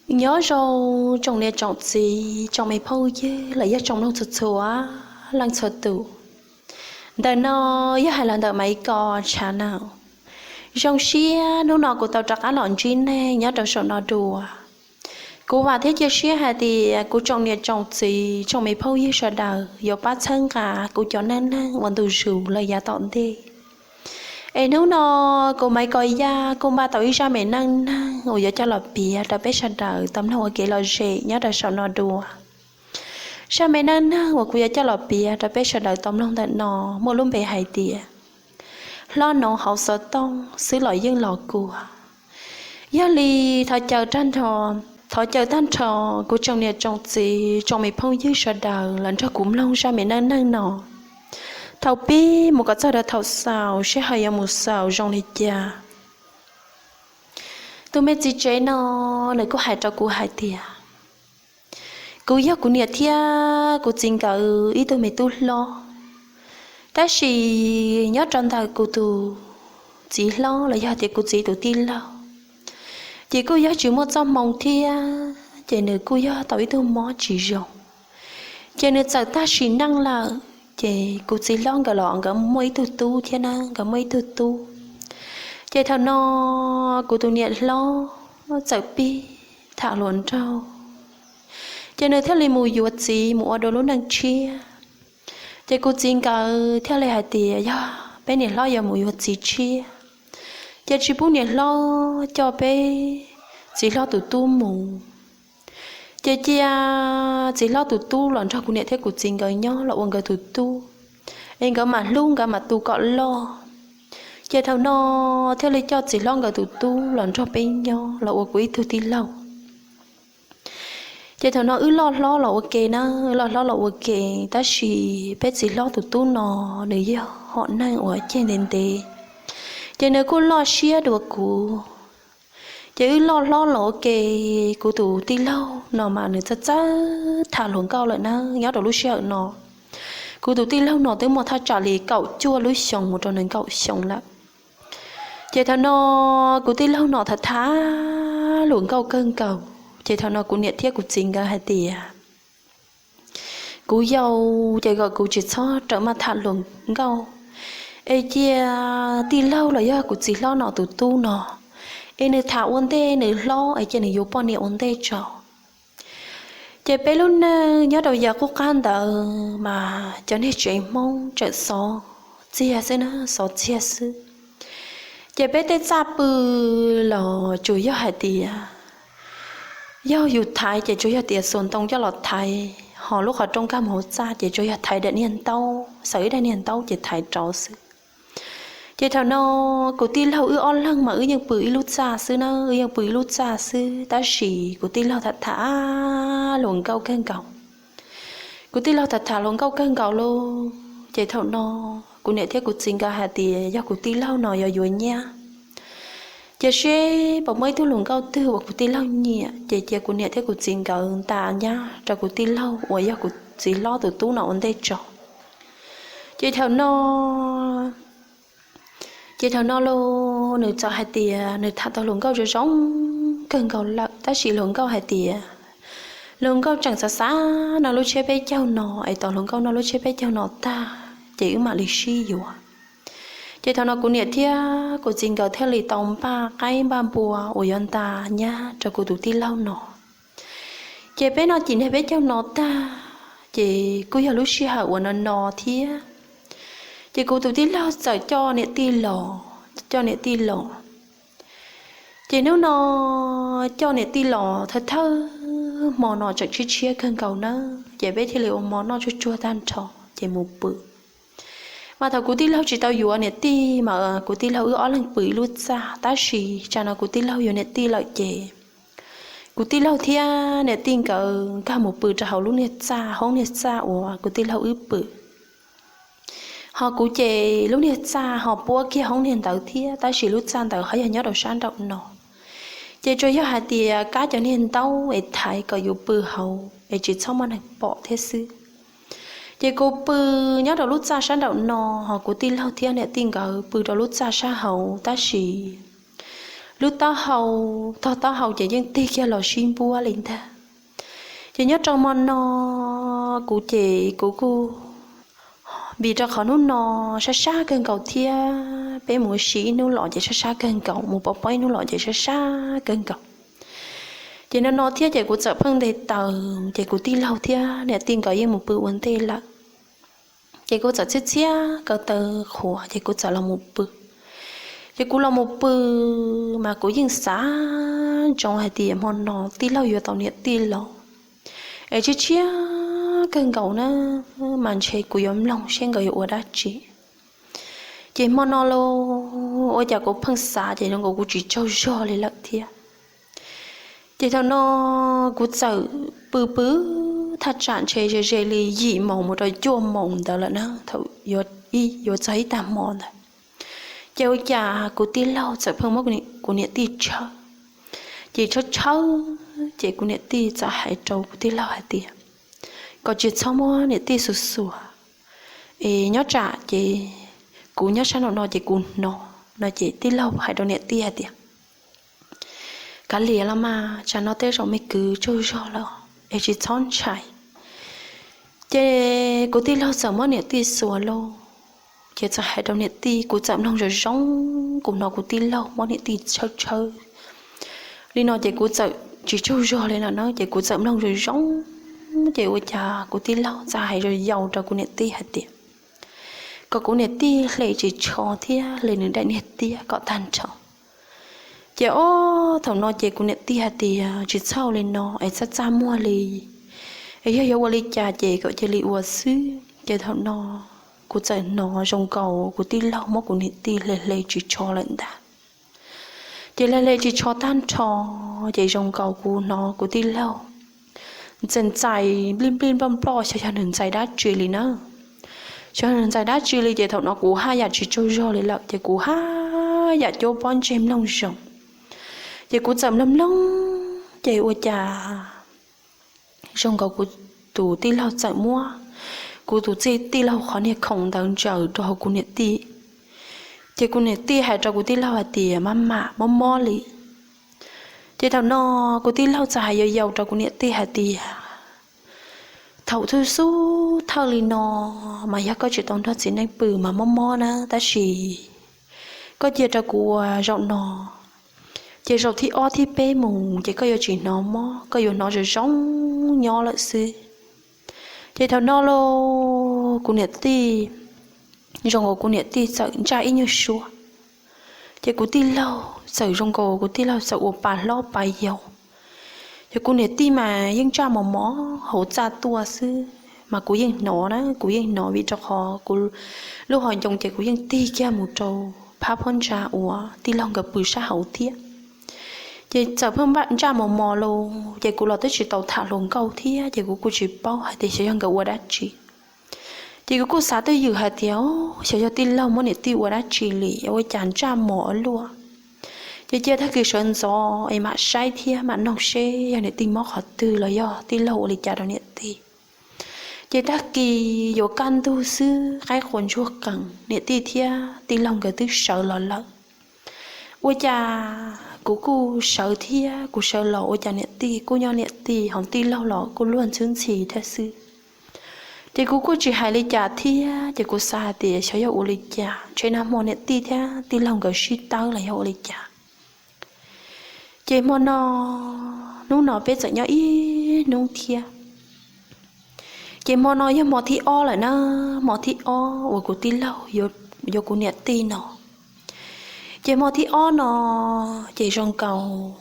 Nyob zoo tsoom niam tsoom txiv, tsoom me phooj ywg los yog tsoom mloog txhua txhua leej txhua tus. Ntawm no yog hais los ntawm Maiv Kos channel. Zoo siab hnub no kuv tau rov qab los ntsib nej nyob rau saum no dua. Kuv vam thiab cia siab hais tias kuv tsoom niam tsoom txiv, tsoom me phooj ywg sawv daws yuav pab txhawb nqa kuv cov neej neeg ua ntu zus los yav tom ntej. Es hnub no kuv Maiv Kos Yaj kuj npaj tau ib zaj me neej neeg uas yuav coj los piav rau peb sawv daws tau mloog ua kev lom zem nyob rau saum no dua. Zaj me neej neeg uas kuv yuav coj los piav rau peb sawv daws tau mloog ntawm no muaj lub npe hais tias Hlob Noov hauv xov tooj xwb los yeej los kua. Yog li thov caw tag nrho, thov caw tag nrho kuv tsoom niam tsoom txiv, tsoom me phooj ywg sawv daws los nrog kuv mloog zaj me neej neeg no thaum pib mus kom txog rau thaum xaus seb ho yuav mus xaus zoo li cas. Tus me txiv tsev no nws kuj hais rau kuv hais tias kuv yog kuv niam thiab kuv txiv nkawd ib tug me tub hlob, tab sis nyob rau ntawm kuv tus txiv hlob los yog tias kuv txiv tus tij laug, ces kuj yog tsis muaj txoj hmoo thiab ces nws kuj yog tau ib tug mob tsis zoo. Ces nws txawm tag sim neej lawm ces kuv txiv hlob nkawd los nkawd muaj ib tug tub thiab na, nkawd muaj ib tug tub. Ces thaum no kuv tus niam hlob txawm pib tham hluas nraug, ces nws thiaj li mus yuav txiv mus ua dua lub neej tshiab. Ces kuv txiv nkawd thiaj li hais tias yog peb niam hlob yuav mus yuav txiv tshiab, ces tsis pub niam hlob coj peb txiv hlob tus tub mus. Ces cia txiv hlob tus tub los nrog kuv niam thiab kuv txiv nkawd nyob los ua nkawd tus tub, es nkawd mam hlub nkawd mam tu kom loj. Ces thaum no thiaj li coj txiv hlob nkawd tus tub los nrog peb nyob los ua kuv ib tug tij laug. Ces thaum no wb loj hlob los ua ke na, wb loj hlob los ua ke, tab sis peb txiv hlob tus tub no nws yog hom neeg uas ceg ntev ntev, ces nws kuj loj siab dua kuv. Ces wb loj hlob los ua ke, kuv tus tij laug no mas nws txawj txawj tham hluas nkauj lawm na. Nyob rau lub sij hawm no kuv tus tij laug no twb muaj thaj tsam li kaum cuaj lub xyoo mus rau nees nkaum xyoo lawm. Ces thaum no kuv tij laug no tham tham hluas nkauj kawg nkaus, ces thaum no kuv niam thiab kuv txiv nkawd hais tias kuv yau, ces kom kuv tsis txhob rawm maj tham hluas nkauj, es cia tij laug los yog kuv txiv hlob no tus tub no, es nws tham ua ntej nws hlob es cia nws yuav poj niam ua ntej tso. Ces peb lub neej nyob rau yav qub qab ntawd mas cov niag tsev Hmoob tseem xov txiag xwb na, xov txiag xwb. Ces peb tej txaj pw los tsuas yog hais tias yog yus thaiv ces tsuas yog tias xuas ntoo coj los thaiv, ho lub qhov rooj nkag mus hauv txaj ces tsuas yog thaiv daim niag ntaub, xaws ib daim niag ntaub ces thaiv rau xwb. Ces thaum no kuv tij laug wb ob leeg mas wb yeej pw ib lub txaj xwb na, wb yeej pw ib lub txaj xwb, tab sis kuv tij laug tham tham hluas nkauj kawg nkaus. Kuv tij laug tham tham hluas nkauj kawg nkaus lauj. Ces thaum no kuv niam thiab kuv txiv nkawd hais tias yog kuv tij laug no yuav yuav nyab, ces seb puas muaj ib tug hluas nkauj twg uas kuv tij laug nyiam, ces cia kuv niam thiab kuv txiv nkawd ntas nyab rau kuv tij laug uas yog kuv txiv hlob tus tub no ua ntej tso. Ces thaum no ces thaum no los nws txawm hais tias nws tham tau hluas nkauj zoo zoo kawg nkaus lawm, tab sis hluas nkauj hais tias hluas nkauj tseem xav xav noj lub tsiab peb caug no, es tos hluas nkauj noj lub tsiab peb caug no tag ces wb mam li sib yuav. Ces thaum no kuv niam thiab kuv txiv nkawd thiaj li tau npaj qaib npaj npua uas yuav ntas nyab rau kuv tus tij laug no. Ces peb noj cim niag peb caug no tag, ces kuj yog lub sij hawm uas no no thiab, ces kuv tus tij laug txawm coj niam tij los, coj niam tij los. Ces hnub no coj niam tij los thawj thawj hmo no tseem tshiab tshiab kawg nkaus na, ces peb thiaj li ua hmo noj tsuag tsuag tag nrho ces mus pw. Mas thaum kuv tij laug tsis tau yuav niam tij mas kuv tij laug wb ob leeg pw ib lub txaj, tab sis tsam no kuv tij laug yuav niam tij lawm ces kuv tij laug thiab niam tij nkawd nkag mus pw rau hauv lub niag txaj, hoob niag txaj uas kuv tij laug wb pw. Ho kuv ces lub niag txaj ho puab kiag hoob niag ntawd thiab, tab sis lub txaj ntawd ho yog nyob rau sab nraum no. Ces tsuas yog hais tias kab cov niag ntaub es thaiv kom yus pw hauv es tsis txhob muaj neeg pom thiab xwb. Ces kuv pw nyob rau lub txaj sab nraum no, ho kuv tij laug thiab niam tij nkawd pw rau lub txaj sab hauv, tab sis lub taub hau, tog taub hau ces yeej tig kiag los sib npuab li ntag. Ces nyob rau hmo no kuv ces kuv kuj, vim rau qhov hnub no sab sab kawg nkaus thiab peb mus ua si ib hnub los ces sab sab kawg nkaus, mus pov pob ib hnub los ces sab sab kawg nkaus. Ces no no thiab ces kuv txawm pheej nte taws ces kuv tij laug thiab niam tij nkawd yeej mus pw ua ntej lawm. Ces kuv txawm txhiab txhiab kaw taw qhuav ces kuv txawm los mus pw. Ces kuv los mus pw mas kuv yeej xav ntsoov hais tias hmo no tij laug yuav tau niam tij los, es tshiab tshiab kawg nkaus na, mas ntshe kuv yuav mloog seb nkawd yuav ua dab tsi. Ces hmo no los ua cas kuv pheej xav ces zoo nkaus kuv tsis tsaug zog li lawm thiab. Ces thaum no kuv txawm pw pw thaj tsam ntshe ze ze li yim moos mus rau cuaj moos ntawd lawm na, thaum yuav txog ib tag hmo ntawd. Ces ua cas kuv tij laug txawm pheej muab kuv niam tij tshawb. Ces tshawb tshawb ces kuv niam tij txawm hais rau kuv tij laug hais tias, kom tsis txhob muab niam tij xuas xuas, es nyob tsam ces kuv nyob sab nraum no ces kuv hnov no. Ces tij laug hais rau niam tij hais tias, kav liam los mas, tsam no tej zaum me kwv tsaug zog lawm es tsis txhob ntshai. Ces kuv tij laug txawm muab niam tij xuas lauj, ces txawm hais rau niam tij, kuv txawm mloog zoo zoo, kuv hnov kuv tij laug muab niam tij tshawb tshawb li no ces kuv txawm tsis tsaug zog li no na, ces kuv txawm mloog zoo zoo, ces ua cas kuv tij laug txawm hais yau yau rau kuv niam tij hais tias, kom kuv niam tij hle ris tsho thiab hle nws daim niag tiab kom tag nrho. Ces ob thaum no ces kuv niam tij hais tias, tsis txhob li no es txaj txaj muag li, es yog yuav ua li cas ces kom cia li ua xwb. Ces thaum no kuv txawm hnov zoo nkaus kuv tij laug muab kuv niam tij hle hle ris tsho lawm ntag. Ces hle hle ris tsho tag nrho, ces zoo nkaus kuv hnov kuv tij laug ntxais ntxais nplij nplij nploj nploj, xyov yog nws ntxais dab tsi li na. Xyov nws ntxais dab tsi li ces thaum no kuv haj yam tsis tsaug zog li lawm ces kuv haj yam cuab pob ntseg mloog zoo. Ces kuv txawm mloog mloog ces ua cas zoo nkaus kuv tus tij laug txawm muab kuv tus tij laug qhov niag khoom ntawd ntsaws rau hauv kuv niam tij. Ces kuv niam tij hais rau kuv tij laug hais tias, maj mam mob mob li. Ces thaum no kuv tij laug txawm hais yau yau rau kuv niam tij hais tias, thaum twg xub thawj li no mas yog koj tsis tau nrog txiv neej pw mas mob mob na, tab sis koj cia rau kuv ua zaum no, ces zaum thib ob thib peb mus ces koj yuav tsis hnov mob, koj yuav hnov zoo zoo nyob lawm xwb. Ces thaum no los kuv niam tij, zoo nkaus kuv niam tij txawm ntsaj ib nyuag suab. Ces kuv tij laug txawm, zoo nkaus kuv tij laug txawm ua pa hlob pa yau. Ces kuv niam tij mas yeej ntsaj mos mos hauv txaj tuaj xwb, mas kuv yeej hnov na, kuv yeej hnov vim rau qhov kuv lub hauv ncoo ces kuv yeej tig kiag mus rau phab phab ntsa uas tij laug nkawd pw sab hauv thiab. Ces txawm pheej ntsaj mos mos los ces kuv los twb tsis tau tham hluas nkauj thiab ces kuv kuj tsis paub hais tias xyov yog nkawd ua dab tsi. Ces kuv kuj xav twj ywm hais tias, xyov yog tij laug muab niam tij ua dab tsi li ua cas ntsaj mos ua luaj. Ces cia tag kis sawv ntxov es mam saib thiab mam noog seb yog niam tij mob qhov twg los yog tij laug ua li cas rau niam tij. Ces tag kis yuav kaj ntug xwb, qaib qua ntsuag qees, niam tij thiab tij laug nkawd twb sawv los lawm. Ua cas kuv kuj sawv thiab, kuv sawv los ua cas niam tij kuj nyob niam tij, ho tij laug los kuj luag ntxhwb ntxhi thiab xwb. Ces kuv kuj tsis hais li cas thiab, ces kuv xav hais tias xyov yog ua li cas, ntshe nag hmo niam tij thiab tij laug nkawd sib tawb los yog ua li cas. Ces hmo no, hnub no peb txawm nyob ib hnub thiab. Ces hmo no yog hmo thib ob lawm na, hmo thib ob uas kuv tij laug yuav kuv niam tij no. Ces hmo thib ob no, ces zoo nkaus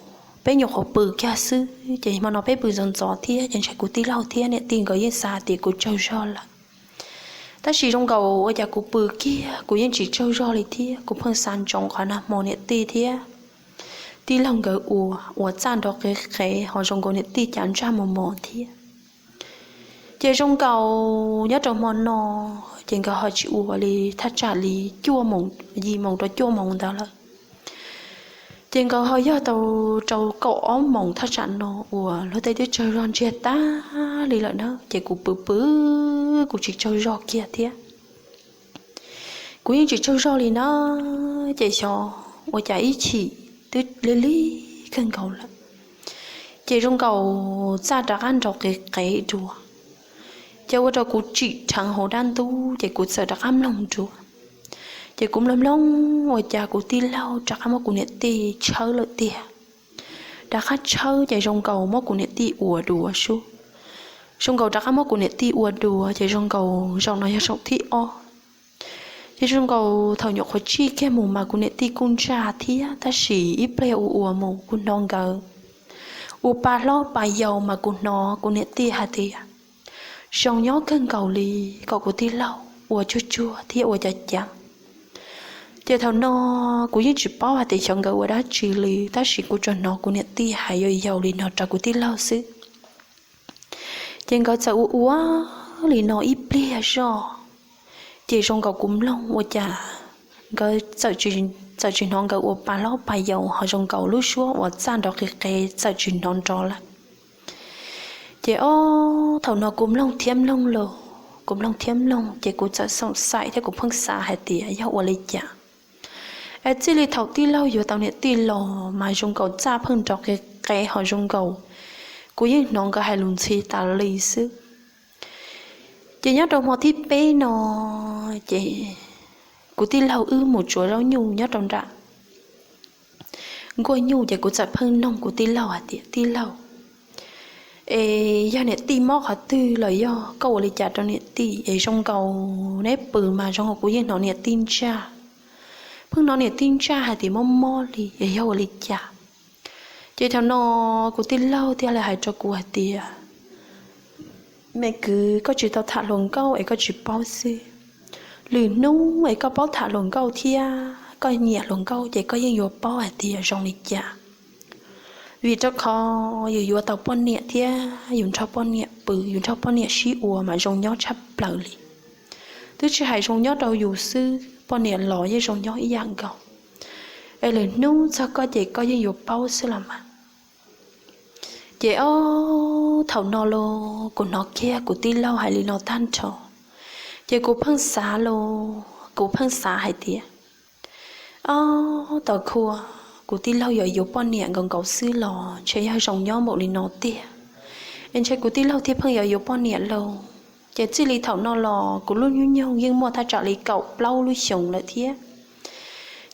peb nyuam qhuav pw kiag xwb, ces hmo no peb pw ntxov ntxov thiab, ces ntshe kuv tij laug thiab niam tij nkawd yeej xav tias kuv tsaug zog lawm. Tab sis zoo nkaus ua cas kuv pw kiag kuv yeej tsis tsaug zog li thiab, kuv pheej xav ntsoov qhov nag hmo niam tij thiab tij laug nkawd ua, ua txaj nrov qev qev ho zoo nkaus niam tij cas ntsaj mos mos thiab. Ces zoo nkaus nyob rau hmo no, ces nkawd ho tsis ua li thaj tsam li cuaj moos, yim moos rau cuaj moos ntawd lawm. Ces nkawd ho yog tau rau kaum ob moos thaj tsam no uas luag tej twb tsaug zog ntsiag tag li lawm na, ces kuv pw pw kuv tsis tsaug zog kiag thiab. Kuv yeej tsis tsaug zog li na, ces xyov ua cas ib chim twb lig lig kawg nkaus lawm. Ces zoo nkaus txaj rov qab nrov qev qev dua, ces ua rau kuv tsim dheev hauv dab ntub, ces kuv txawm rov qab mloog dua. Ces kuv mloog mloog ua cas kuv tij laug rov qab muab kuv niam tij tshawb lawm tiag. Rov qab tshawb ces zoo nkaus muab kuv niam tij ua dua sub. Zoo nkaus rov qab muab kuv niam tij ua dua, ces zoo nkaus zaum no yog zaum thib ob. Ces zoo nkaus thaum nyuam qhuav tsij kiag mus mas kuv niam tij kuj ntsaj thiab, tab sis ib pliag ua ua mus kuv hnov nkawd ua pa hlob pa yau mas kuv hnov kuv niam tij hais tias zoo nyob kawg nkaus li, kom kuv tij laug ua tsuag tsuag thiab ua cav cav. Ces thaum no kuv yeej tsis paub hais tias xyov nkawd ua dab tsi li, tab sis kuv tsuas hnov kuv niam tij hais yau yau li no rau kuv tij laug xwb. Ces nkawd txawm ua ua li no ib pliag zoj, ces zoo nkaus kuv mloog ua cas nkawd txawm tsis hnov nkawd ua pa hlob pa yau, ho zoo nkaus lub suab uas txaj nrov qis qev txawm tsis hnov nrov lawm. Ces ob thaum no kuv mloog thiab mloog los, kuv mloog thiab mloog, ces kuv txawm xoom xaim thiab kuv pheej xav hais tias yog ua li cas es txij li thaum tij laug yuav tau niam tij los mas zoo nkaus txaj pheej nrov qis qev ho zoo nkaus kuv yeej hnov nkawd hais lus ntxhi tas li xwb. Ces nyob rau hmo thib peb no, ces kuv tij laug wb mus tsuav zaub nyuj nyob rau nram nkuaj nyuj, ces kuv txawm pheej noog kuv tij laug hais tias, tij laug, es yog niam tij mob qhov twg los yog koj ua li cas rau niam tij es zoo nkaus neb pw mas zoo nkaus kuv yeej hnov niam tij ntsaj, pheej hnov niam tij ntsaj hais tias mob mob li es yog ua li cas? Ces thaum no kuv tij laug thiaj li hais rau kuv hais tias, me kwv, koj tsis tau tham hluas nkauj es koj tsis paub xwb. Lwm hnub es koj paub tham hluas nkauj thiab koj nyiam hluas nkauj ces koj yeej yuav paub hais tias zoo li cas. Vim rau qhov yus yuav tau poj niam thiab yus nrog poj niam pw, yus nrog poj niam sib ua mas zoo nyob tshaj plaws li. Twb tsis hais zoo nyob rau yus xwb, poj niam los yeej zoo nyob ib yam nkaus. Es lwm hnub txog koj ces koj yeej yuav paub xwb los mas. Ces ob thaum no los kuv hnov kiag kuv tij laug hais li no tag nrho, ces kuv pheej xav los kuv pheej xav hais tias, ob tau khua, kuv tij laug yog yuav poj niam nkaus nkaus xwb los ntshe yog zoo nyob npaum li no tiag, es ntshe kuv tij laug thiaj pheej yog yuav poj niam lauj. Ces txij li thaum no los kuv lub hnub nyoog yeej muaj thaj tsam li kaum plaub lub xyoos lawm thiab.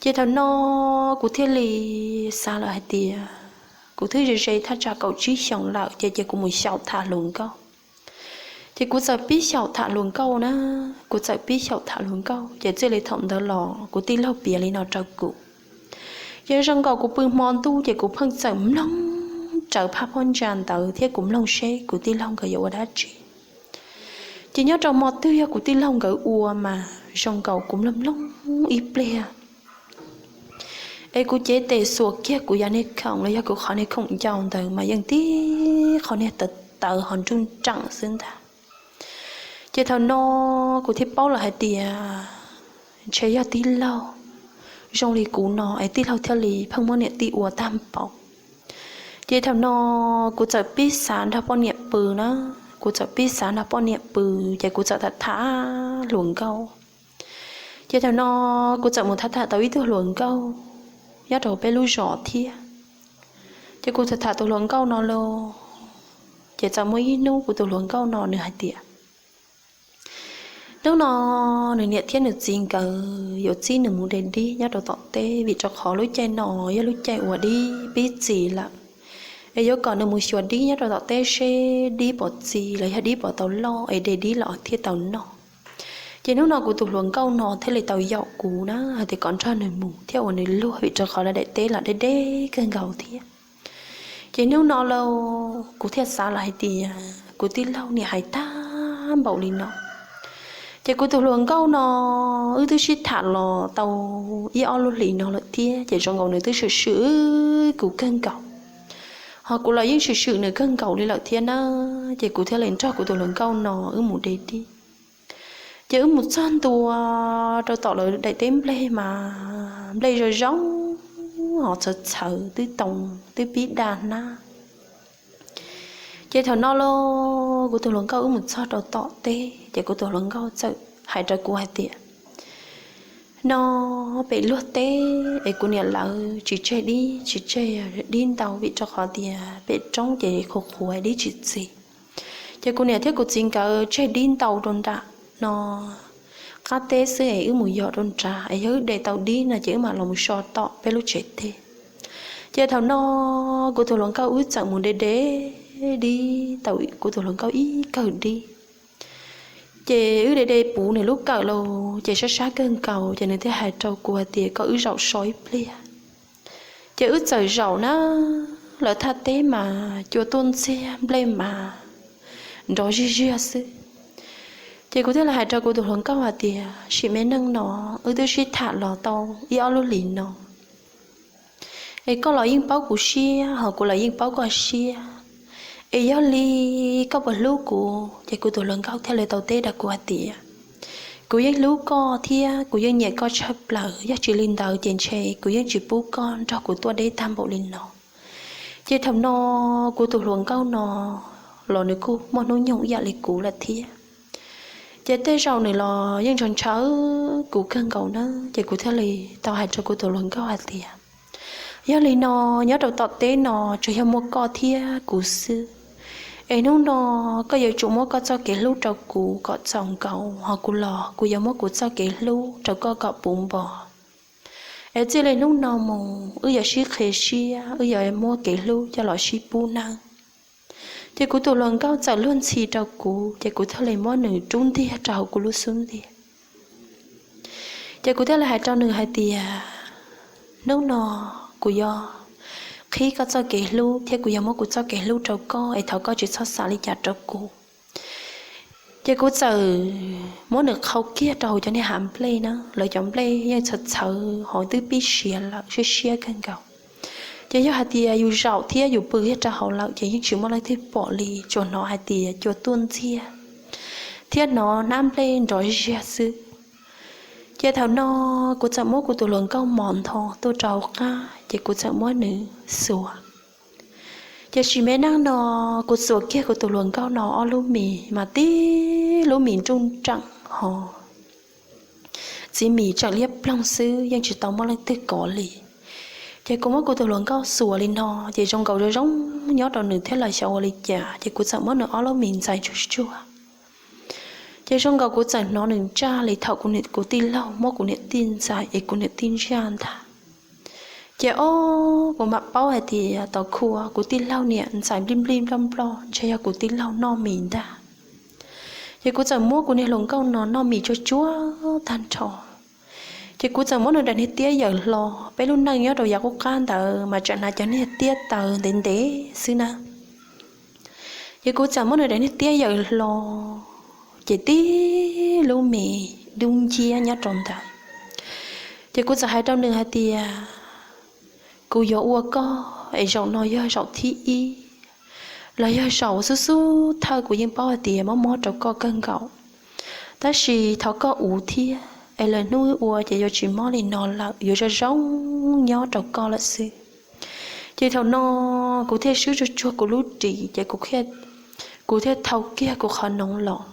Ces thaum no kuv thiaj li xav lawm hais tias kuv twb ze ze thaj tsam kaum tsib xyoos lawm ces, ces kuv mus xyaum tham hluas nkauj. Ces kuv txawm pib xyaum tham hluas nkauj na, kuv txawm pib xyaum tham hluas nkauj, ces txij li thaum ntawd los kuv tij laug piav li no rau kuv. Ces zoo nkaus kuv pw hmo ntuj ces kuv pheej txawm mloog rawv phaj pob ntsa ntawd thiab kuv mloog seb kuv tij laug nkawd yuav ua dab tsi. Ces nyob rau hmo twg yog kuv tij laug nkawd ua mas zoo nkaus kuv mloog mloog ib pliag es kuv cev tes xuas kiag kuv yav niag khoom los yog kuv qhov niag khoom ncau ntawd mas yeej tib qhov niag tawv tawv ho nruj nreem xwb ntag. Ces thaum no kuv thiaj paub lawm hais tias ntshe yog tij laug zoo li kuv no es tij laug thiaj li pheej muab niam tij ua tag npaum. Ces thaum no kuv txawm pib xav nrog poj niam pw na, kuv txawm pib xav nrog poj niam pw, ces kuv txawm tham tham hluas nkauj. Ces thaum no kuv txawm mus tham tham tau ib tug hluas nkauj nyob rau peb lub zos thiab. Ces kuv txawm tham tus hluas nkauj no los, ces txawm muaj ib hnub kuv tus hluas nkauj no nws hais tias hnub no nws niam thiab nws txiv nkawd yuav txib nws mus de dib nyob rau tom teb, vim rau qhov lub caij no yog lub caij uas dib pib txi lawm, es yuav kom nws mus xyuas dib nyob rau tom teb seb dib puas txi los yog dib puas tau loj es de dib los thiaj tau noj. Ces hnub no kuv tus hluas nkauj no thiaj li tau yaum kuv na hais tias kom nrog nws mus thiab ua nws luag, vim rau qhov lawv daim teb los deb deb kawg nkaus thiab. Ces hnub no los kuv thiaj xav lawm hais tias kuv tij laug niam hais tag npaum li no. Ces kuv tus hluas nkauj no wb twb sib tham los tau ib ob lub hlis no lawm thiab, ces zoo nkaus nws twb swm swm kuv kawg nkaus, ho kuv los yeej swm swm nws kawg nkaus li lawm thiab na. Ces kuv thiaj li nrog kuv tus hluas nkauj no wb mus de dib. Ces wb mus txog ntua rau tom lawv daim teb nplej mas nplej zoo zoo, ho txhawv txhawv twb too, twb pib daj hnab. Ces thaum no los kuv tus hluas nkauj wb mus txog rau tom teb, ces kuv tus hluas nkauj txawm hais rau kuv hais tias, no pem luag teb es kuv niam lawv tsis tseg dib, tsis tseg dib ntau vim rau qhov tias pem roob ces qhuav qhuav dib tsis txi. Ces kuv niam thiab kuv txiv nkawd tseg dib ntau rau nram no qab teb xwb es wb mus yos rau nrad es yog wb de tau dib no ces wb mam los so tom peb lub tsev teb. Ces thaum no kuv tus hluas nkauj wb txawm mus de de dib tau kuv tus hluas nkauj ib kawm dib. Ces wb de de puv nws lub kawm los ces sab sab kawg nkaus ces nws thiaj hais rau kuv hais tias kom wb zaum so ib pliag. Ces wb txawm zaum na, lawv thaj teb mas cua tuaj ntxiag nplej mas nrov zig ziag xwb. Ces kuv thiaj li hais rau kuv tus hluas nkauj hais tias sim me neej no wb twb sib tham los tau ib ob lub hlis no es koj los yeej paub kuv siab ho kuv los yeej paub koj siab, es yog li koj puas hlub kuv? Ces kuv tus hluas nkauj thiaj li tau teb rau kuv hais tias kuv yeej hlub koj thiab kuv yeej nyiam koj tshaj plaws, yog tsis li ntawd ces ntshe kuv yeej tsis pub koj nrog kuv tuaj deb tag npaum li no. Ces thaum no kuv tus hluas nkauj no los nws kuj muaj hnub nyoog ib yam li kuv lawm thiab. Ces tej zaum nws los yeej ntshaw ntshaw kuv kawg nkaus na, ces kuv thiaj li tau hais rau kuv tus hluas nkauj hais tias yog li no, nyob rau tom teb no tsuas yog muaj koj thiab kuv xwb, es hnub no koj yuav tsum muab koj txoj kev hlub rau kuv kom txaus nkaus ho kuv los kuv yuav muab kuv txoj kev hlub rau koj kom puv npo. Es txij li hnub no mus wb yuav sib qhia siab, wb yuav muab kev hlub coj los sib pub nawb. Ces kuv tus hluas nkauj txawm luag ntxhi rau kuv ces kuv thiaj li muab nws rub ntiag rau hauv kuv lub xub ntiag. Ces kuv thiaj li hais rau nws hais tias hnub no kuv yuav qhib koj txoj kev hlub thiab kuv yuav muab kuv txoj kev hlub rau koj es thov koj tsis txhob xav li cas rau kuv. Ces kuv txawm muab nws qhau kiag rau hauv cov niag hav nplej na, lawv cov nplej yeej txhawv txhawv ho twb pib siav lawm, siab siab kawg nkaus. Ces yog hais tias yus zaum thiab yus pw kiag rau hauv lawm ces yeej tsis muaj leej twg pom li, tsuas hnov hais tias cua tuaj ntxiag thiab hnov hnab nplej nrov ziag xwb. Ces thaum no kuv txawm muab kuv tus hluas nkauj mos ntho tuaj rau hauv qab ces kuv txawm muab nws xuas. Ces sim me neej no kuv xuas kiag kuv tus hluas nkauj no ob lub mis mas tib lub mis nruj nreem ho txiv mis tseem liab ploog xwb, yeej tsis tau muaj leej twg kov li. Ces kuv muab kuv tus hluas nkauj xuas li no ces zoo nkaus zoo zoo nyob rau nws thiab los xyov ua li cas ces kuv txawm muab nws ob lub mis ntxais tsuag tsuag. Ces zoo nkaus kuv txawm hnov nws ntsaj li thaum kuv tij laug muab kuv niam tij ntxais es kuv niam tij ntsaj ntag. Ces ob kuv mam paub hais tias tau khua kuv tij laug niam ntxais nplij nplij nploj nploj ntshe yog kuv tij laug noj mis ntag. Ces kuv txawm muab kuv niag hluas nkauj no noj mis tsuag tsuag tag nrho. Ces kuv txawm muab nws daim niag tiab yaws hlo, peb lub neej nyob rau yav qub qab ntawd mas tseem hnav cov niag tiab taws ntev ntev xwb na. Ces kuv txawm muab nws daim niag tiab yaws hlo, ces tib lub mis dub nciab nyob rau ntawd. Ces kuv txawm hais rau nws hais tias kuv yuav ua koj es zaum no yog zaum thib ib los yog zaum xub xub thawj, kuv yeej paub hais tias mob mob rau koj kawg nkaus, tab sis thov koj uv thiab es lwm hnub wb ua ces yuav tsis mob li no lawm, yuav zoo zoo nyob rau koj lawm xwb. Ces thaum no kuv thiaj swb tsuag tsuag kuv lub ris ces kuv thiaj thau kiag kuv qhov noov los.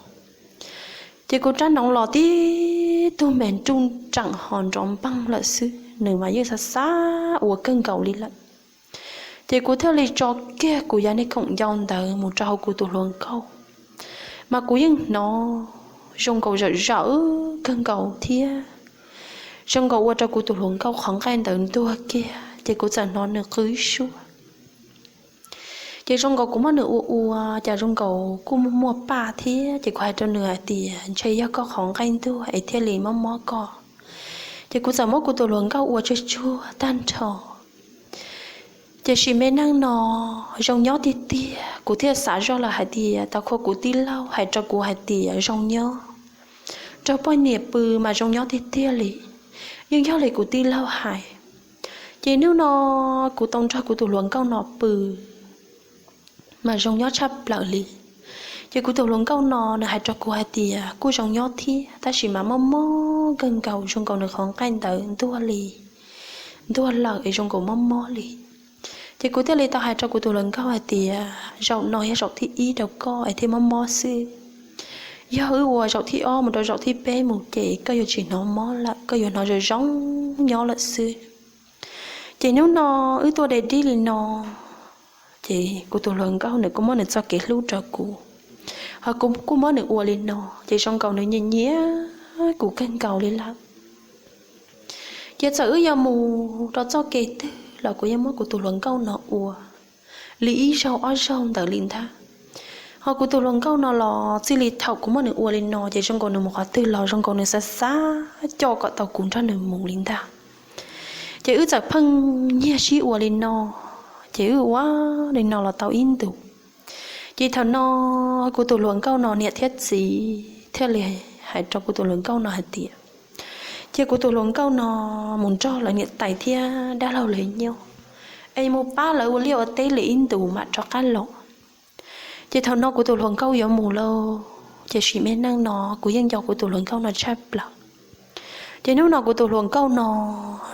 Ces kuv rab noov los tib tug me nruj nreem ho nrov npeeg lawm xwb, nws mas yeej xav xav ua kawg nkaus li lawm. Ces kuv thiaj li tso kiag kuv yav niag khoom ncau ntawd mus rau hauv kuv tus hluas nkauj, mas kuv yeej hnov zoo nkaus zawm zawm kawg nkaus thiab zoo nkaus ua rau kuv tus hluas nkauj qhov nqaij ntawd ntuag kiag, ces kuv txawm hnov nws qw ib suab. Ces zoo nkaus kuv muab nws ua ua cas zoo nkaus kuj muaj paj thiab, ces kuv hais rau nws hais tias ntshe yog koj qhov nqaij ntuag es thiaj li mob mob koj. Ces kuv txawm muab kuv tus hluas nkauj ua tsuag tsuag tag nrho. Ces sim me neej no zoo nyob tiag tiag, kuv thiaj xav zoj lawm hais tias tau khua kuv tij laug hais rau kuv hais tias zoo nyob, nrog poj niam pw mas zoo nyob tiag tiag li, yeej yog li kuv tij laug hais. Ces hnub no kuv tau nrog kuv tus hluas nkauj no pw mas zoo nyob tshaj plaws li. Ces kuv tus hluas nkauj no nws hais rau kuv hais tias kuj zoo nyob thiab tab sis mas mob mob kawg nkaus, zoo nkaus nws qhov nqaij ntawd ntuag li, ntuag lawm es zoo nkaus mob mob li. Ces kuv thiaj li tau hais rau kuv tus hluas nkauj hais tias zaum no yog zaum thib ib rau koj es thiaj mob mob xwb. Yog wb ua zaum thib ob mus rau zaum thib peb mus ces koj yuav tsis hnov mob lawm, koj yuav hnov zoo zoo nyob lawm xwb. Ces hnub no wb tuaj de dib li no, ces kuv tus hluas nkauj nws kuj muab nws txoj kev hlub rau kuv, ho kuv kuj muab nws ua li no, ces zoo nkaus nws nyiam nyiam kuv kawg nkaus li lawm. Ces txawm wb yuav mus rau txoj kev twg los kuv yeej muab kuv tus hluas nkauj no ua li ib zaug ob zaug ntawd li ntag. Ho kuv tus hluas nkauj no los txij li thaum kuv muab nws ua li no ces zoo nkaus nws mus qhov twg los zoo nkaus nws xav xav coj kom tau kuv nrog nws mus li ntag. Ces wb txawm pheej nyiag sib ua li no, ces wb ua li no los tau ib ntus. Ces thaum no kuv tus hluas nkauj no niam thiab txiv thiaj li hais rau kuv tus hluas nkauj no hais tias, cia kuv tus hluas nkauj no mus nrog lawv niam tais thiab dab laug lawv nyob, es mus pab lawv ua liaj ua teb li ib ntus mam rov qab los. Ces thaum no kuv tus hluas nkauj yuav mus lauj, ces sim me neej no kuv yeej nco kuv tus hluas nkauj no tshaj plaws. Ces hnub no kuv tus hluas nkauj no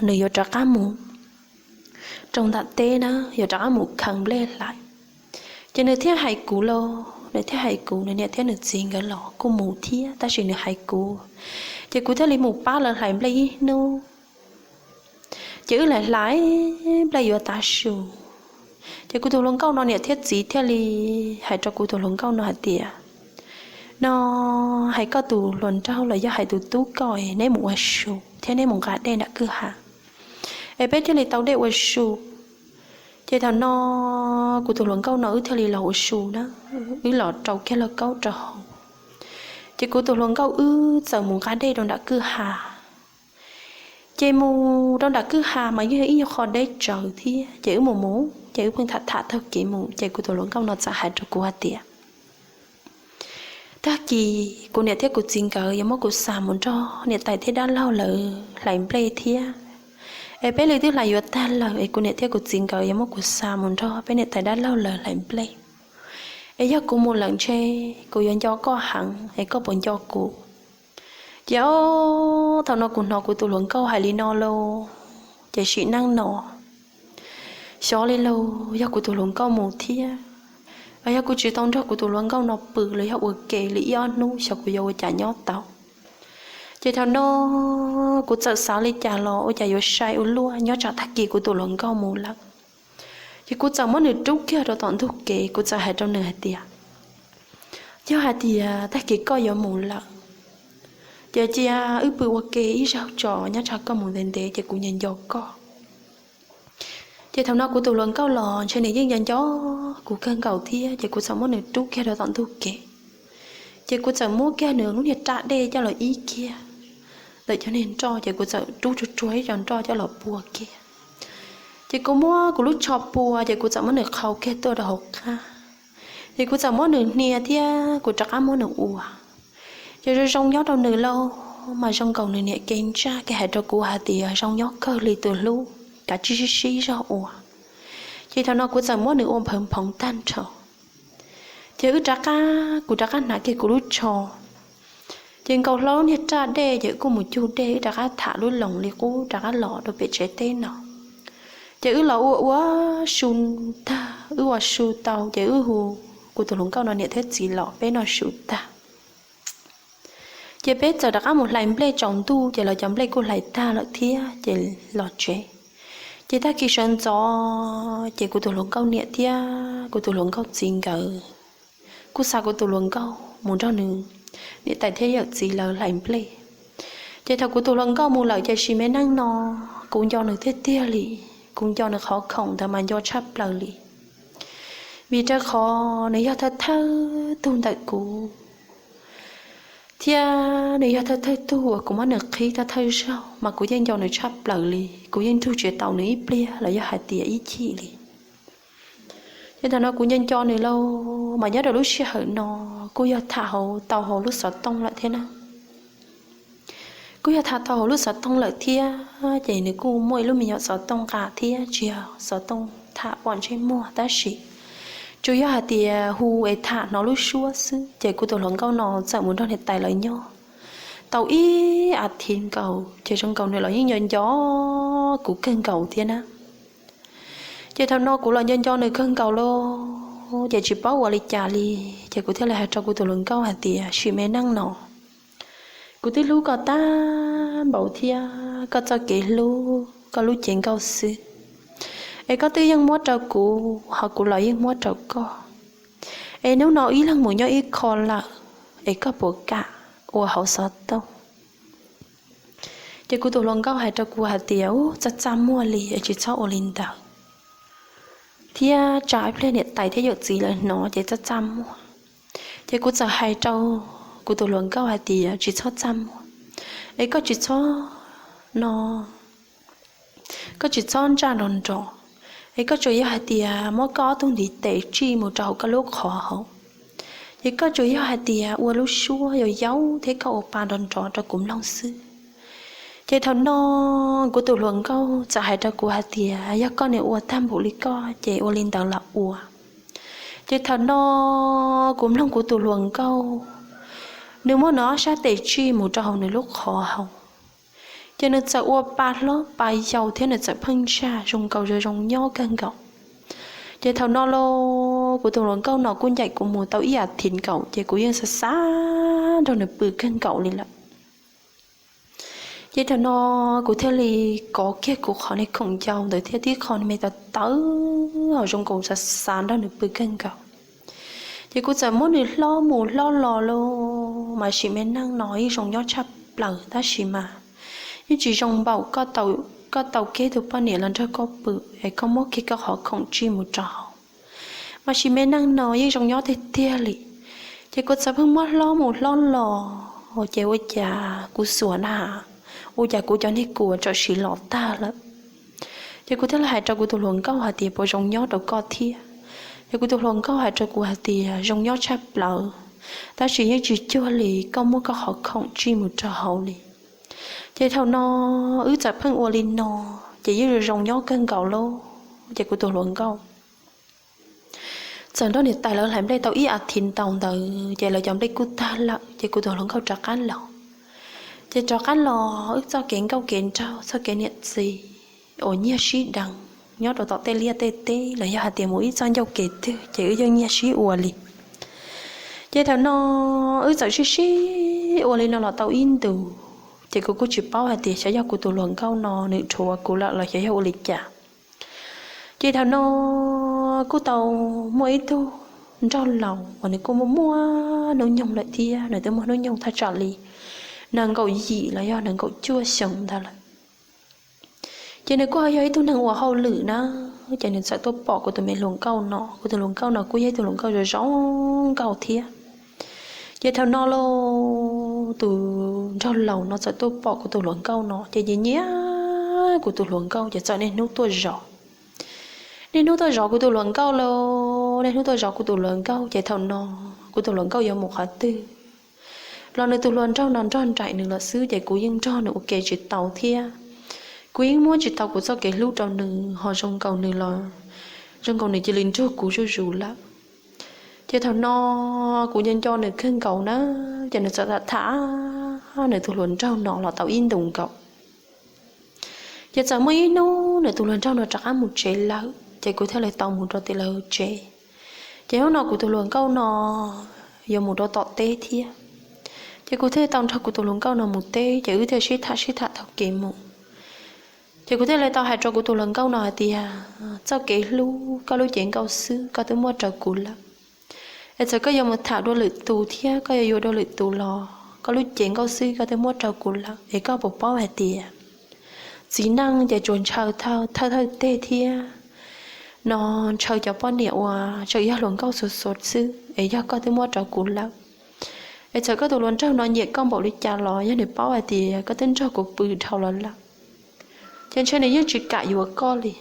nws yuav rov qab mus rau nram teb na, yuav rov qab mus khaws nplej hlais. Ces nws thiaj hais kuv lauj, nws thiaj hais kuv, nws niam thiab nws txiv nkawd los kuj mus thiab, tab sis nws hais kuv, ces kuv thiaj li mus pab lawv hlais nplej ib hnub. Ces wb hlais hlais nplej yuav tav su, ces kuv tus hluas nkauj no niam thiab txiv thiaj li hais rau kuv tus hluas nkauj no hais tias, no hais koj tus hluas nraug los yog hais tus tub koj es neb mus ua su thiab neb mus nqa dej nram kwj ha, es peb thiaj li tau dej ua su. Ces thaum no kuv tus hluas nkauj no wb thiaj li los ua su na, wb los rau kiag lauj kaub rau hauv. Ces kuv tus hluas nkauj wb txawm mus nqa dej rau nram kwj ha. Ces mus rau nram kwj ha mas yeej yog ib nyuag qho deb tsawv thiab, ces wb mus mus ces wb pheej tham tham taug kev mus, ces kuv tus hluas nkauj no txawm hais rau kuv hais tias, tag kis kuv niam thiab kuv txiv nkawd yuav muab kuv xa mus nrog niam tais thiab dab laug lawv hlais nplej thiab, es peb li twb hlais yuav tag lawm, es kuv niam thiab kuv txiv nkawd yuav muab kuv xa mus nrog peb niam tais dab laug lawv hlais nplej. Es yog kuv mus lawm ntshe kuv yuav nco koj heev, es koj puas nco kuv? Ces o, thaum no kuv hnov kuv tus hluas nkauj hais li no lauj, ces sim neej no xyov li lauj, yog kuv tus hluas nkauj mus thiab, yog kuv tsis tau nrog kuv tus hluas nkauj no pw los yog ua ke li ib ob hnub xyov kuv yuav ua cas nyob tau. Ces thaum no kuv txawm xav li cas los ua cas yuav sai ua luaj, nyob tsam tag kis kuv tus hluas nkauj mus lawm. Ces kuv txawm muab nws rub kiag rau tom ntug kev, kuv txawm hais rau nws hais tias, yog hais tias tag kis koj yuav mus lawm, ces cia wb pw ua ke ib zaug tso, nyob tsam koj mus ntev ntev ces kuv nco nco koj. Ces thaum no kuv tus hluas nkauj los ntshe nws yeej nco nco kuv kawg nkaus thiab, ces kuv txawm muab nws rub kiag rau tom ntug kev. Ces kuv txawm muab kiag nws lub niag raj dej coj los ib kiag ntawm cov niag nroj, ces kuv txawm rub tsuag tsuag ib co nroj coj los pua kiag. Ces kuv muab kuv lub tsho pua, ces kuv txawm muab nws qhau kiag tuaj rau hauv qab. Ces kuv txawm muab nws hnia thiab kuv rov qab muab nws ua. Ces zoo zoo nyob rau nws lauj, mas zoo nkaus nws niam kev ntsaj kev hais rau kuv hais tias zoo nyob kawg li tus hlub, kav tsij sib sib zog ua. Ces thaum no kuv txawm muab nws ua nphawv nphoov tag nrho. Ces wb rov qab, kuv rov qab hnav kiag kuv lub tsho, ces nkaus hlo lub niag raj dej, ces wb kuj mus cug dej, wb rov qab tham lub loos li qub rov qab los rau pem tsev teb no. Ces wb los ua ua su tag, wb ua su tau ces wb hu kuv tus hluas nkauj no niam thiab txiv los peb noj su tag. Ces peb txawm rov qab mus hlais nplej tsaus ntuj, ces los cov nplej kuj hlais tag lawm thiab ces los tsev. Ces tag kis sawv ntxov ces kuv tus hluas nkauj niam thiab kuv tus hluas nkauj txiv nkawd kuj xa kuv tus hluas nkauj mus nrog nws niam tais thiab yawm txiv lawv hlais nplej. Ces thaum kuv tus hluas nkauj mus lawm ces sim me neej no kuv nco nws tiag tiag li, kuv nco nws qhov khoom ntawd mas nco tshaj plaws li. Vim rau qhov nws yog thawj thawj tug ntawm kuv, thiab nws yog thawj thawj tug uas kuv muab nws qhib thawj thawj zaug, mas kuv yeej nco nws tshaj plaws li, kuv yeej nrug tsis tau nws ib pliag los yog hais tias ib chim li. Ces thaum no kuv nco nco nws lauj, mas nyob rau lub sij hawm no kuj yog tham hauv tau hauv lub xov tooj lawm thiab na. Kuj yog tham tau hauv lub xov tooj lawm thiab, ces nws kuj muaj ib lub me nyuam xov tooj nqa thiab, tsis yog xov tooj tham pom ntsej muag tab sis tsuas yog hais tias hu es tham hnov lub suab xwb. Ces kuv tus hluas nkauj no txawm mus nrog niam tais lawv nyob tau ib as thiv nkaus, ces zoo nkaus nws los yeej nco nco kuv kawg nkaus thiab na. Ces thaum no kuv los nco nco nws kawg nkaus lauj, ces tsis paub ua li cas li. Ces kuv thiaj li hais rau kuv tus hluas nkauj hais tias, sim me neej no, kuv twb hlub koj tag npaum thiab koj txoj kev hlub, koj lub cev nkauj xwb, es koj twb yeej muab rau kuv, ho kuv los yeej muab rau koj. Es hnub no ib leeg mus nyob ib qho lawm, es koj puas kam ua hauv xov tooj? Ces kuv tus hluas nkauj hais rau kuv hais tias, ub, txaj txaj muag li, es tsis txhob ua li ntawd, thiab tsam ib pliag niam tais thiab yawm txiv lawv hnov ces txaj txaj muag. Ces kuv txawm hais rau kuv tus hluas nkauj hais tias, tsis txhob txaj muag, es koj tsis txhob no, koj tsis txhob ntsaj nrov nrov, es koj tsuas yog hais tias muab koj ob tug ntiv tes tsij mus rau hauv koj lub qhov hauv, ces koj tsuas yog hais tias ua lub suab yau yau thiab koj ua pa nrov nrov rau kuv mloog xwb. Ces thaum no kuv tus hluas nkauj txawm hais rau kuv hais tias, yog koj niam ua tag npaum li koj ces ua li ntawd los ua. Ces thaum no kuv mloog kuv tus hluas nkauj, nws muab nws ob sab tes tsij mus rau hauv nws lub qhov hauv, ces nws txawm ua pa hlob pa yau thiab nws txawm pheej ntsaj zoo nkaus zoo zoo nyob kawg nkaus. Ces thaum no los kuv tus hluas nkauj no kuj ncaim kuv mus tau ib as thiv nkaus, ces kuv yeej xav xav nrog nws pw kawg nkaus li lawm. Ces thaum no kuv thiaj li kov kiag kuv qhov niag khoom ncau ntawd thiab tib qho niag me tawv tawv ho zoo nkaus xav xav nrog nws pw kawg nkaus. Ces kuv txawm muab nws hlob mus hlob los los mas sim me neej no yeej zoo nyob tshaj plaws tab sis mas yeej tsis zoo npaum koj tau kiag tus poj niam los nrog koj pw es koj muab kiag koj qhov khoom tsij mus rau hauv. Mas sim me neej no yeej zoo nyob tiag tiag li. Ces kuv txawm pheej muab hlob mus hlob los, ces ua cas kuv xuas na, ua cas kuv cov niag kuam tsam siv los tag lawm. Ces kuv thiaj li hais rau kuv tus hluas nkauj hais tias, puas zoo nyob rau koj thiab? Ces kuv tus hluas nkauj hais rau kuv hais tias, zoo nyob tshaj plaws, tab sis yeej tsis cuag li koj muab koj qhov khoom tsij mus rau hauv li. Ces thaum no wb txawm pheej ua li no, ces yeej zoo zoo nyob kawg nkaus lauj. Ces kuv tus hluas nkauj txawm nrog niam tais lawv hlais nplej tau ib as thiv ntau ntawd ces lawv cov nplej kuj tag lawm, ces kuv tus hluas nkauj rov qab los. Ces rov qab los wb txoj kev nkauj kev nraug, txoj kev niam txiv uas nyiag sib deev nyob rau tom tej liaj tej teb los yog hais tias mus ib txoj ncauj kev twg ces wb yeej nyiag sib ua li. Ces thaum no wb txawm sib sib ua li no los tau ib ntus, ces kuv kuj tsis paub hais tias xyov yog kuv tus hluas nkauj no nws rhuav kuv lawm los xyov yog ua li cas. Ces thaum no kuj tau muaj ib tug nraug laus uas nws kuj muaj muaj hnub nyoog lawm thiab, nws twb muaj hnub nyoog thaj tsam li nees nkaum yim los yog nees nkaum cuaj xyoos ntawd lawm. Ces nws kuj ho yog ib tug neeg ua hauj lwm na, ces nws txawm tuaj pom kuv tus me hluas nkauj no, kuv tus hluas nkauj no kuj yog ib tug hluas nkauj zoo zoo nkauj thiab. Ces thaum no los tus nraug laus no txawm tuaj pom kuv tus hluas nkauj no ces nyiam nyiam kuv tus hluas nkauj ces txawm niaj hnub tuaj zov. Niaj hnub tuaj zov kuv tus hluas nkauj los niaj hnub tuaj zov kuv tus hluas nkauj, ces thaum no kuv tus hluas nkauj yuav mus qhov twg los nws tus hluas nraug no nrog nraim nws lawm xwb, ces kuv yeej nrog nws ua ke tsis tau thiab. Kuv yeej muab tsis tau kuv txoj kev hlub rau nws, ho zoo nkaus nws los zoo nkaus nws cia li nrug kuv zuj zus lawm. Ces thaum no kuv nco nco nws kawg nkaus na, ces nws txawm tham tham nws tus hluas nraug no los tau ib ntus nkaus. Ces txawm muaj ib hnub nws tus hluas nraug no rov qab mus tsev lawm, ces kuv thiaj li tau mus rau tim lawv tsev. Ces hnub no kuv tus hluas nkauj no yuav mus rau tom teb thiab, ces kuv thiaj li tau nrog kuv tus hluas nkauj no mus teb, ces wb thiaj sib tham sib tham taug kev mus. Ces kuv thiaj li tau hais rau kuv tus hluas nkauj no hais tias, txoj kev hlub koj lub cev nkauj xwb koj twb muab rau kuv lawm. Es txawm koj yuav mus tham dua lwm tus thiab koj yuav yuav dua lwm tus los koj lub cev nkauj xwb koj twb muab rau kuv lawm, es koj puas paub hais tias txiv neej ces tsuas ntshaw thawj thawj teg thiab no, ntshaw cov poj niam uas tseem yog hluas nkauj xuav xuav xwb, es yog koj twb muab rau kuv lawm, es txawm koj tus hluas nraug no nyiam koj npaum li cas los yog nws paub hais tias koj twb nrog kuv pw dhau los lawm, ces ntshe nws yeej tsis kam yuav koj li.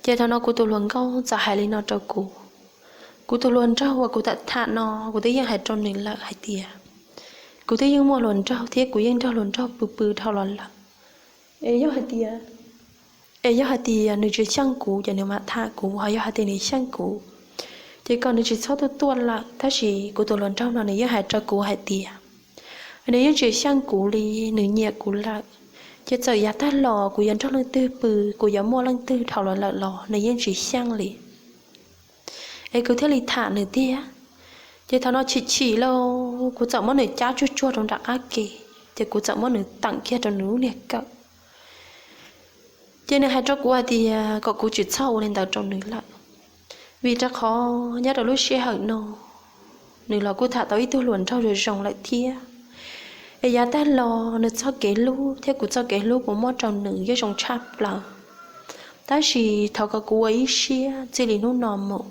Ces thaum no kuv tus hluas nkauj txawm hais li no rau kuv, kuv tus hluas nraug uas kuv tham tham no kuv twb yeej hais rau nws lawm hais tias kuv twb yeej muaj hluas nraug thiab kuv yeej nrog hluas nraug pw pw dhau los lawm. Es yog hais tias, es yog hais tias nws tsis xyeej kuv ces nws mam tham kuv, ho yog hais tias nws xyeej kuv ces kom nws tsis txhob tuaj tuaj lawm. Tab sis kuv tus hluas nraug no nws yeej hais rau kuv hais tias nws yeej tsis xyeej kuv li, nws nyiam kuv lawm, ces txawm yav tag los kuv yuav nrog leej twg pw, kuv yuav muaj leej twg dhau los lawm los nws yeej tsis xyeej li. es kuv thiaj li tham nws tiag. Ces thaum no chim chim lauj, kuv txawm muab nws cab tsuag tsuag rau nram qab ke, ces kuv txawm muab nws teem kiag rau nws lub niag kawm. Ces nws hais rau kuv hais tias kom kuv tsis txhob ua li ntawd rau nws lawm, vim rau qhov nyob rau lub sij hawm no nws los kuj tham tau ib tug hluas nraug zoo zoo lawm thiab. Es yav tag los nws txoj kev hlub thiab kuv txoj kev hlub kuv muab rau nws yeej zoo tshaj plaws, tab sis thov kom kuv ua ib siab txij li hnub no mus.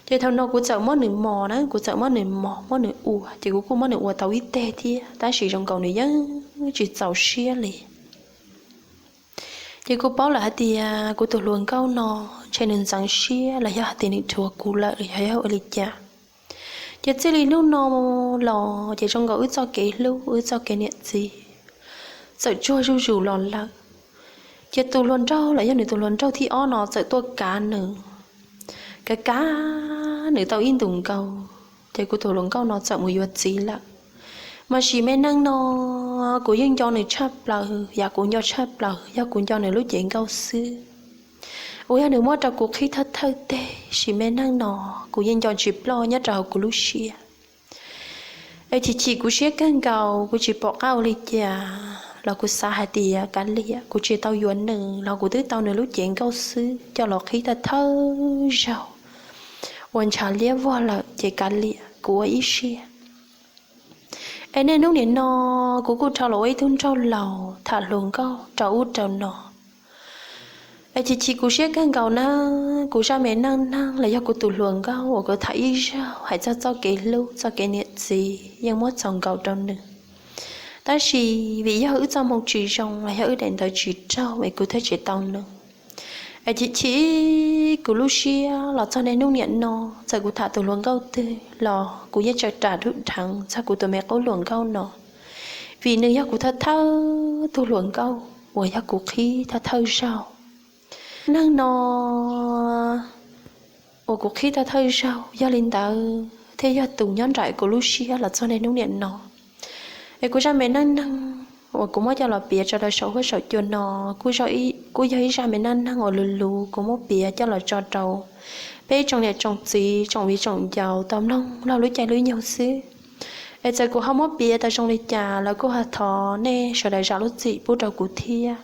Ces thaum no kuv txawm muab nws mos na, kuv txawm muab nws mos muab nws ua, ces kuv kuj muab nws ua tau ib teg thiab, tab sis zoo nkaus nws yeej tsis txaus siab li. Ces kuv paub lawm hais tias kuv tus hluas nkauj no ntshe nws ntxeev siab los yog hais tias nws dhuav kuv lawm los yog ua li cas. Ces txij li hnub no los ces zoo nkaus wb txoj kev hlub wb txoj kev niam txiv txawm tsuag zuj zus los lawm. Ces tus hluas nraug los yog nws tus hluas nraug thib ob no txawm tuaj kav nws, kav kav nws tau ib ntus nkaus, ces kuv tus hluas nkauj no txawm mus yuav txiv lawm. Mas sim me neej no kuv yeej nco nws tshaj plaws, yam kuv nco tshaj plaws yog kuv nco nws lub cev nkauj xwb, uas yog nws muab rau kuv qhib thawj thawj teg. Sim me neej no kuv yeej nco tsis ploj nyob rau hauv kuv lub siab. Es chim chim kuv siab kawg nkaus, kuv tsis pom qab ua li cas los kuv xav hais tias kav liam, kuv tsis tau yuav nws los kuv twb tau nws lub cev nkauj xwb coj los qhib thawj thawj zaug ua ntshav liab vog lawm ces kav liam kuv ua ib siab. Es niaj hnub nim no kuv kuj rho los ua ib tug nraug laus tham hluas nkauj rau ub rau no. Es chim chim kuv siab kawg nkaus na, kuv zaj me neej neeg los yog kuv tus hluas nkauj uas kuv tham ib zaug hais txog txoj kev hlub txoj kev niam txiv yeej muab txaus nkaus rau nws. Tab sis vim yog wb txoj hmoo tsis zoo los yog wb daim ntawv tsis raug es kuv thiaj tsis tau nws. Es chim chim kuv lub siab los txog niaj hnub nim no, txawm kuv tham tus hluas nkauj twg los kuv yeej tseem ras dub dheev txog kuv tus me qub hluas nkauj no, vim nws yog kuv thawj thawj tug hluas nkauj uas yog kuv qhib thawj thawj zaug. Neeg no uas kuv qhib thawj thawj zaug, yog li ntawd thiaj yog tus nyob nraim kuv lub siab los txog niaj hnub nim no. Es kuv zaj me neej neeg uas kuv muab coj los piav tso rau saum huab saum cua no kuj yog ib zaj me neej neeg uas luv luv kuv muab piav coj los tso rau peb tsoom niam tsoom txiv tsoom viv tsoom ncaus tau mloog laug lub caij lub nyoog xwb. Es txawm kuv ho muab piav tau zoo li cas los kuj ho thov nej sawv daws zam lub txim pub rau kuv thiab.